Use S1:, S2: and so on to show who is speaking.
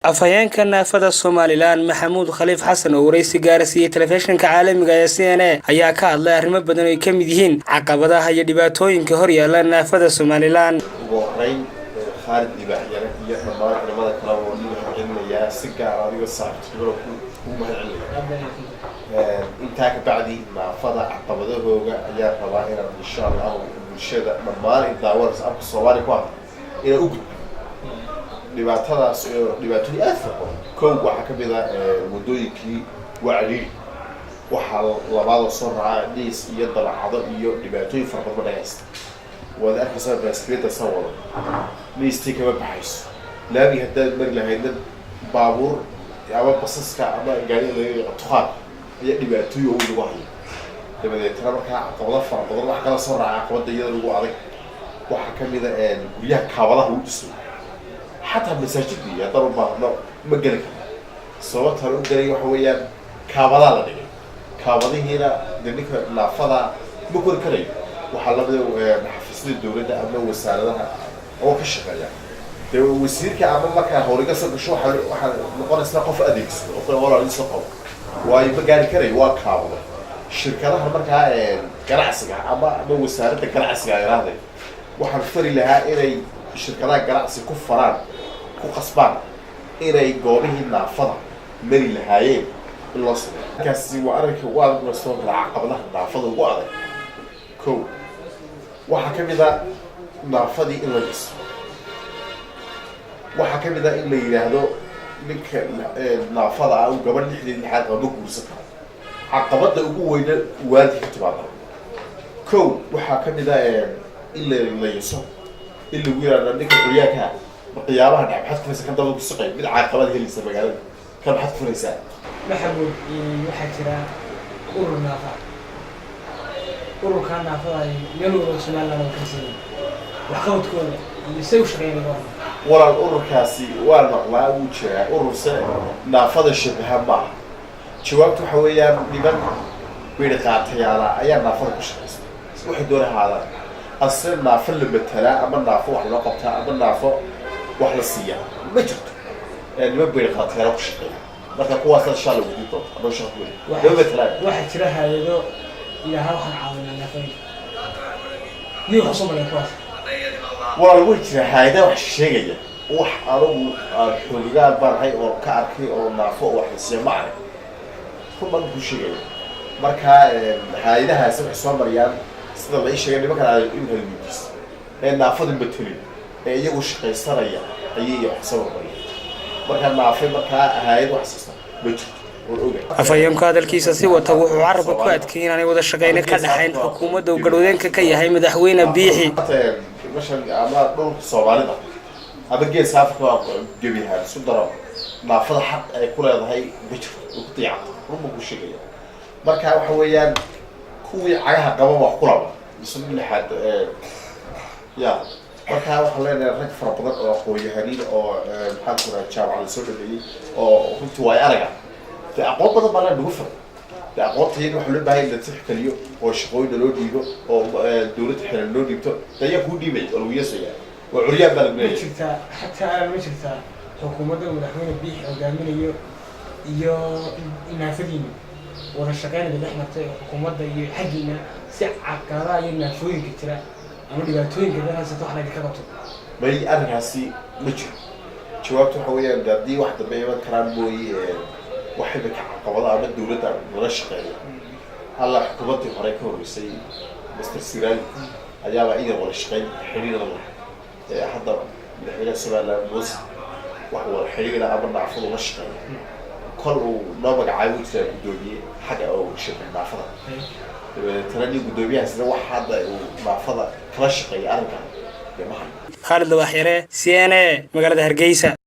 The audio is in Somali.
S1: Afhayeenka naafada Somaliland, Maxamuud Khaliif Xasan, oo waraysi gaara siiyey telefishinka caalamiga ee CNA, ayaa ka hadlay arrimo badan oo ay ka mid yihiin caqabadaha iyo dhibaatooyinka hor yaalla naafada Somaliland.
S2: Ugu horeyn, Khaalid Libaaxyare iyo dhammaan culimada kale oo ni mahadcelinayaa, si gaar adigoo saaxiibtinimada ku mahadcelinaya. Intaa ka bacdi, naafada caqabadahooga ayaa rabaa inaan, insha Allahu, bulshada dhammaan daawanaysa afka Soomaaliya ku hadla inaan u gudbiyo dhibaatadaas oo dhibaatooyin aad fara badan. Kow, waxaa ka mid ah waddooyinkii waa cariiri. Waxaa labaadoo soo raaca dhiis iyo dalacado iyo dhibaatooyin fara badan ma dhagaysta. Waad arkaysaa, baaskiilada san wado dhiistii kama baxayso laami. Haddaad mari lahaydna, baabuur ama basaska ama gaariga laga yaqaan tuqaanka ayaa dhibaatooyin ugu lagu haya. Dabadeetna markaa caqabado fara badan. Waxa kala soo raaca caqabada iyada lagu adag, waxaa kamid a guryaha kaabadaha lagu dhisay. Xataa masaajidii haddaan u baahno ma geli karno. Sababtaan u gelay waxa weeyaan kaabadaa la dhigay, kaabadihiina dee ninka naafada ma kori karayo. Waxaa lamida xafiisyada dowladda ama wasaaradaha oo ka shaqeeya, dee wasiirka ama markaa hawliga soo gasho, waxaa noqonaysaa qof adeegsado oo walaa isoo qabo, waayo ma gaari karayo, waa kaabado. Shirkadaha markaa ganacsiga ama wasaaradda ganacsiga ay waxaan fari lahaa inay shirkadaha ganacsi ku faraan, ku qasbaan inay goobihii naafada mari lahaayeen in loo sameeyo. Markaasi waa arrinka ugu adag la soo kala caqabadaha naafada ugu adag. Kow, waxaa ka mid a naafadii in la dhiso. Waxaa ka mid a in la yidhaahdo ninka naafada ah uu gabadh lixdeed lixaad qaba ma guursan karo. Caqabada ugu weyna waalidka ka timaada. Kow, waxaa ka mid a in la layiso, in lagu yidhahdo ninka curyaanka ma qiyaabaha dhex maxaad ku furaysaa? Kan dabada ku siqay mid caqabad helaysa magaalada kan maxaad ku furaysaa?
S3: Maxamuud, waxaa jira urur naafa. Ururkaa naafada ay meel walba Somaliland oo karsanya, waxqabadkooda iyo say u shaqeynaya?
S2: Walaal, ururkaasi waa maqlaa, wuu jiraa. Ururse naafada shabaha maaha. Jawaabtu waxa weeyaan niman biri qaatayaala ayaa naafada ku shaqaysta. Waxay doona ahaadaan, ase naafo la matelaa ama naafo wax loo qabtaa ama naafo wax la siiyaa ma jirto. Niman biri qaatayaala ku shaqeeya. Marka kuwaasna shaa la weydiin doonta ama shaqa ku weli lama matelaan.
S3: Waxaa jira hay-ado ilaaha waxaan caawinaa naafooyinka, miyay wax usoo mareen kuwaas?
S2: Walaal, way jira hay-adaha wax sheegaya. Wax anigu aan xoogagaan baan ahay oo ka arkay oo naafo oo wax la siiya ma arag, run baan ku sheegaya. Marka hay-adahaasi waxay soo mariyaan, sida la ii sheegay, nimankan aad imika weydiis ee naafada matelin ee iyagu shaqaysanaya ayay wax soo mariyaan. Marka naafe markaa hay-ad wax siista ma jirto oon ogahay.
S1: Afhayeenku hadalkiisa si wata wuxuu carabka ku adkeeyey inaanay wada shaqeyne ka dhexayn xukuumadda uu garhwadeenka ka yahay Madaxweyne Biixi.
S2: Mashan ama dhulka Soomaalida ama Geeska Africa waa gebi ahaan isu daro, naafada xaq ay ku leedahay ma jirto, way ku dayacanta, run baan ku sheegaya. Marka waxa weeyaan kuwii cagaha qaba wax ku laba mise lixaad ya. Marka waxaan leenahay rag fara badan oo aqoon-yahaniin oo, maxaan ku raha, jaamacada soo dhameeyey oo runtii waay araga, dee aqoon badan baa leen nagu filan. Dee aqoonta waxa loo baahay in la tixgeliyo oo shaqooyina loo dhiibo oo dowladda xilan loo dhiibto. Dee ayaa kuu dhiibay oo lagu yeesaya? Waa curyaan baa lagu
S3: Ma
S2: leeyahay.
S3: jirtaa xataa, ma jirtaa xukuumadda madaxweyne Biixi hogaaminayo iyo naafadiina wada shaqeynaya dhex martay xukuumadda iyo xaggiina, si caqabadaha iyo naafooyinka jira ama dhibaatooyinka dad haysato wax laga qabto?
S2: May, arrinkaasi ma jiro. Jawaabtu waxa weeyaan de haddii wax dambe iman karaan mooye, wax imika caqabada ama dowladda nala shaqeeya alla xukuumaddii hore ka horreysay, Mr Sirali, ayaaba iyar wada shaqeyn xiriir la lahay. Hadda madaxweynaha Somaliland Muuse wax wada xiriira ama naafadu la shaqeeya, kol uu noo magacaabo jiraa guddoomiye xagga oo shaqeeya naafada. Dabadeetana nin guddoomiyahaasna wax hadda uu naafada kala shaqeeya arrinkan dee ma hayo.
S1: Khaalid Lawaaxyare, CNA, magaalada Hargeysa.